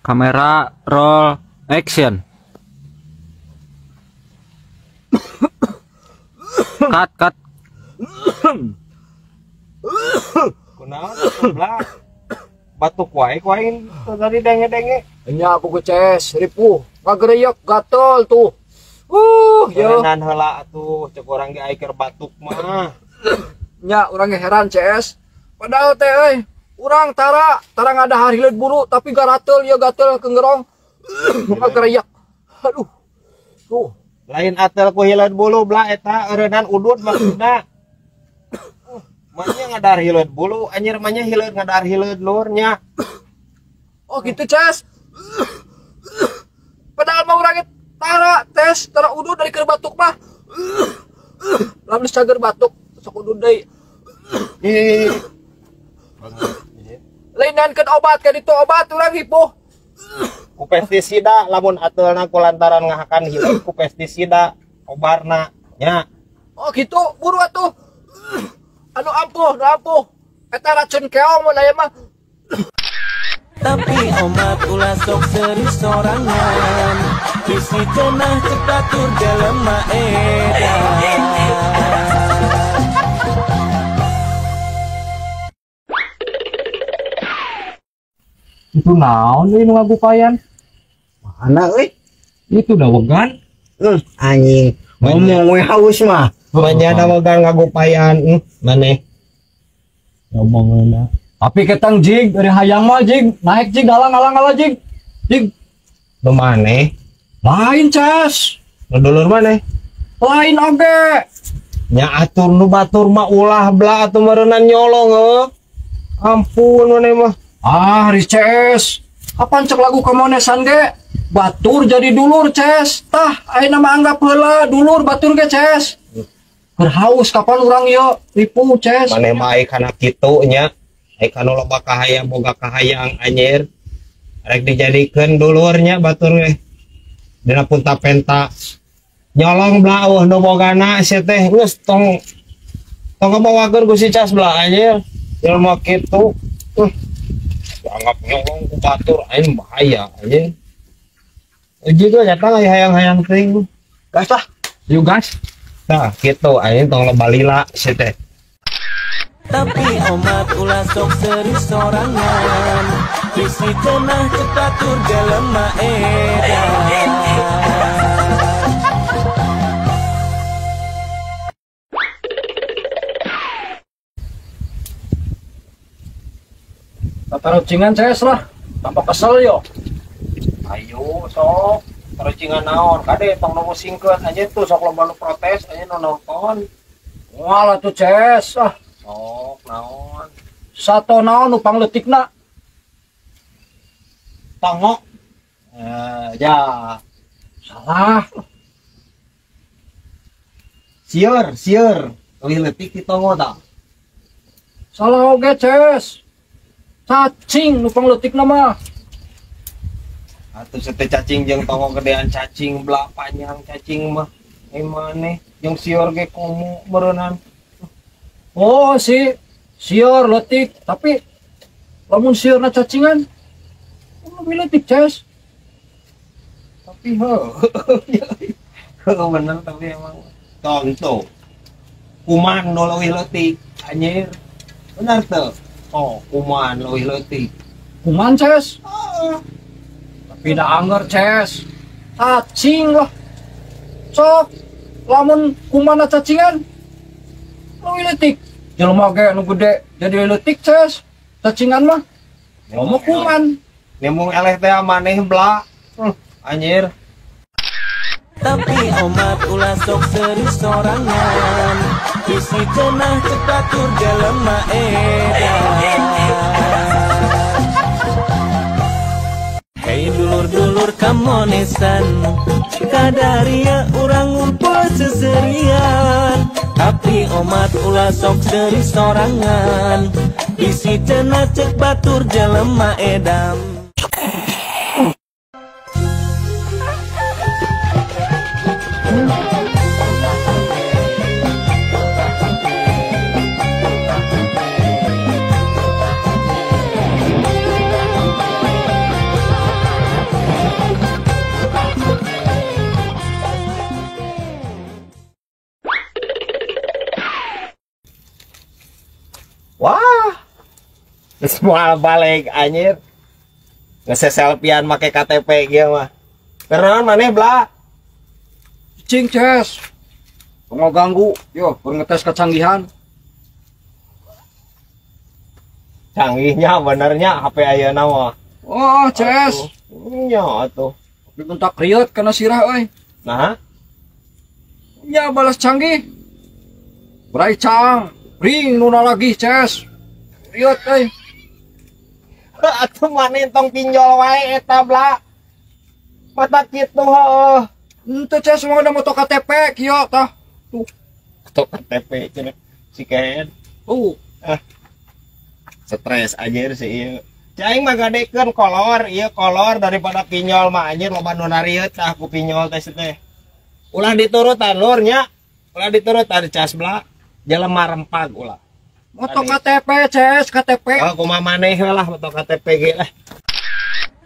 Kamera roll action. Cut cut. Kunaon sebelah batuk wae ku aing tadi denge-denge. Nya buku ces ripuh ngagereyek gatel tuh. Yo. Berenan heula atuh cek urang ge ai keur batuk mah. Nya urang ge heran CS. Padahal teh euy urang tara ngadahar hileud buru tapi garatel ya gatel kengerong ngagereyek. Aduh. Tuh. Lain atel ku hileud bulu bla eta eureunnan udud maksudna. Manya ngadahar hileud bulu anjir manya hileud ngadahar hileud lur nya. Oh gitu Ces. Padahal mah urang tara tes tara udud dari keur batuk mah. Lamun cager batuk sok udud deui. Lainan keun obat ka ditu obat urang hipuh. Ku pestisida lamun atelna ku lantaran ngahakan hileud ku pestisida obarna nya. Oh gitu buru atuh. Anu ampuh, nu ampuh. Eta racun keong mun aya mah. Tapi omat ulah sok seri sorangan. Bisi cenah cepat tur jelema edan. Itu naon euy nu ngagupayan? Mana euy? Itu dawegan. Anjing. Ngomong we haus mah. Manya dawegan ngagupayan maneh. Ngomongeuna. Tapi ketang jig dari hayang mah jig, naik jig alang-alang jig. Jig. Nu maneh? Lain Ces. Nu dulur maneh? Lain oge. Nya atur nu batur mah ulah bla atuh meureunnan nyolong heuh. Ampun maneh mah. Ah, Riz Ces. Kapan cek lagu kamonesan ge? Batur jadi dulur, Ces. Tah, ayeuna mah anggap heula dulur batur ge, Ces. Keur haus kapan urang ieu ripuh, Ces. Maneh mah ai kana kitu nya. Ai kana loba kahayang boga kahayang anjir. Rek dijadikeun dulurnya batur ge. Dina punta penta. Nyolong bla eueuh nu bogana sia teh geus tong tong ngabawakeun ku si Cas bla anjir. Jelema kitu. Anggap nyolong ku batur aing bahaya anjing. Juga nyata hayang-hayang teuing. Gas lah. Yuk gas. Nah, gitu aing tong loba lila sia teh. Tapi omat ulah sok seri sorangan. Bisi cenah cepat tur jelema edan. Tarucingan Ces lah, tanpa kesel yo. Ayo sok, tarucingan naon, kade tong nu musingkeun aja tuh sok loba nu protes aja nu nonton. Walah tuh Ces ah. Sok naon. Sato naon nu pangleutikna? Tongok. Ya. Salah. Sieur, sieur. Leuwih leutik ti tongo tah. Salah oge Ces. Cacing nu pangleutikna mah. Atuh sete cacing jeung tongo gedean cacing bla panjang cacing mah. Maneh jeung sieur ge komo meureunnan. Oh si sieur leutik tapi lamun sieurna cacingan lebih leutik Ces. Tapi heuh. Heuh bener tapi emang contoh. Kuman nu leuwih leutik anjir. Bener teu? Oh, kuman leuwih leutik. Kuman, Ces? Tapi da angger, Ces. Cacing lah. Sok, lamun kuman cacingan leuwih leutik. Jelema ge nu gede jadi leutik, Ces. Cacingan mah. Ngomong kuman. Nemung eleh teh maneh bla. Anjir. Tapi omat ulah sok seri sorangan. Bisi cenah cepat tur jelema edan. Hei dulur-dulur kamonesan, kadaria urang ngumpul seserian. Tapi omat ulah sok seri sorangan. Bisi cenah cek batur jelema edam. Wah, semua balik anjir. Nge selfiean make KTP kieu mah. Kenaon maneh bla? Cing Ces. Mau ganggu, yo keur ngetes kecanggihan. Canggihnya benernya HP ayeuna mah. Oh, Ces. Nya atuh. Tapi bentak riot kana sirah euy. Nah. Nya balas canggih. Brai cang. Ring nuna lagi, Ces. Riot euy. Atuh maneh tong pinjol wae eta bla. Mata kitu heuh. Henteu Ces mah ada moto KTP kieu tah. Tuh. Moto KTP cenah si Ken. Ah. Stres anjir si ieu. Cai aing mah gadekeun kolor, ieu kolor daripada pinjol mah anjir loba nu narieut tah ku pinjol teh teh. Ulah diturutan lur nya. Ulah diturutan cas bla. Jelema rempag ulah. Moto KTP Ces, KTP. Oh, kumaha maneh we lah moto KTP ge lah.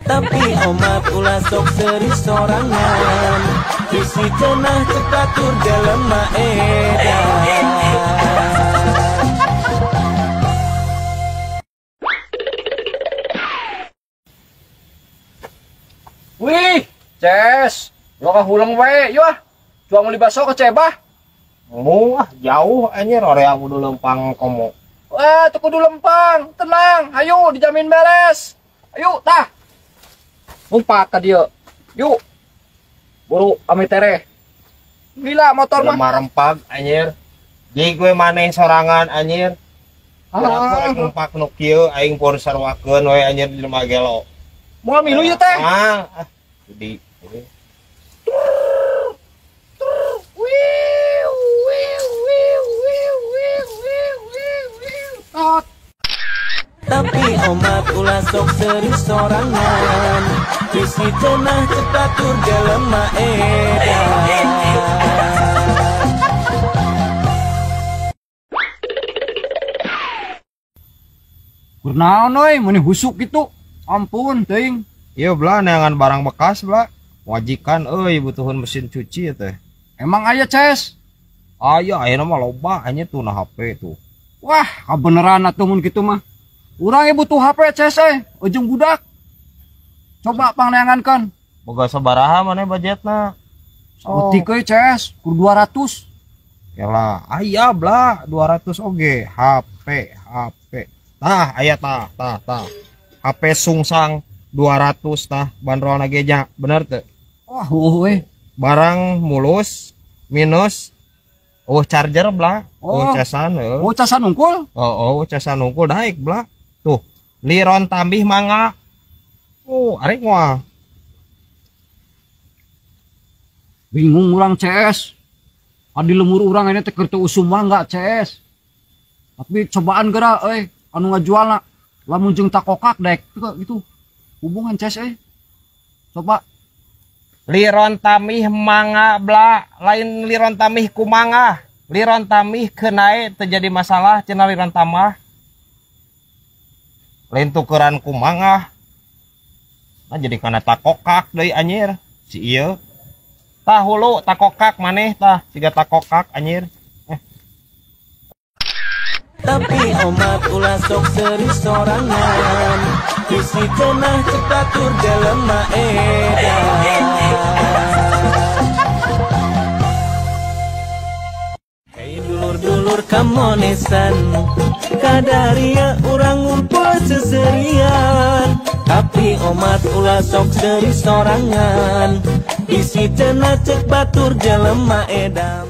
Tapi omat ulah sok seri sorangan. Bisi cenah cek batur jelema edan. Wih, Ces, lo kahulang wae, yo ah. Jual meuli baso ke Cebah. Mu ah jauh anjir area kudu lempang komo. Wah, tuh kudu lempang, tenang, ayo dijamin beres. Ayo, tah. Umpak ka dieu. Yuk. Buru ame tereh. Gila motor mah. Lemah rempag anjir. Jadi gue maneh sorangan anjir. Ah, numpak nu kieu aing pun sarwakeun we anjir di lemah gelo. Moal milu ieu teh. Ah, jadi Tapi omat ulah sok seri sorangan. Bisi cenah cek batur jelema edan. Kunaon euy meuni husuk kitu. Ampun teuing. Ieu bla neangan barang bekas bla. Wajikan euy butuhun mesin cuci teh. Emang aya Ces? Aya ayeuna mah loba anjir tuh na HP tuh. Wah, kabeneran atuh mun kitu mah. Urang butuh HP Ces euy, ujung budak. Coba pangneangankeun. Boga sabaraha maneh budgetna? Saeutik euy Ces, kur 200. Yalah, aya bla 200 oge HP HP. Tah aya tah tah tah. HP Sungsang 200 tah bandrolna ge nya, bener teu? Wah, heueuh we. Barang mulus minus oh charger bla, oh casan heuh. Oh casan unggul? Oh, oh casan unggul daek bla. Tuh, liron tambih mangga. Oh, arek moal. Bingung urang CS. Adi lemur urang ini teh keur teu usum mangga CS. Tapi cobaan geura euy, anu ngajualna lamun jeung takokak daek gitu. Hubungan CS euy. Coba liron tamih mangga bla, lain liron tamih kumanga. Liron tamih kenae terjadi masalah cenah liron tamah. Lain tukeran kumanga. Nah jadi kana takokak deui anjir si ieu. Tah hulu takokak maneh tah siga takokak anjir. Tapi omat ulah sok seri sorangan. Bisi cenah cek batur jelema edan. Hei dulur-dulur kamonesan, kadaria urang ngumpul seserian. Tapi omat ulah sok seri sorangan. Bisi cenah cek batur jelema edam.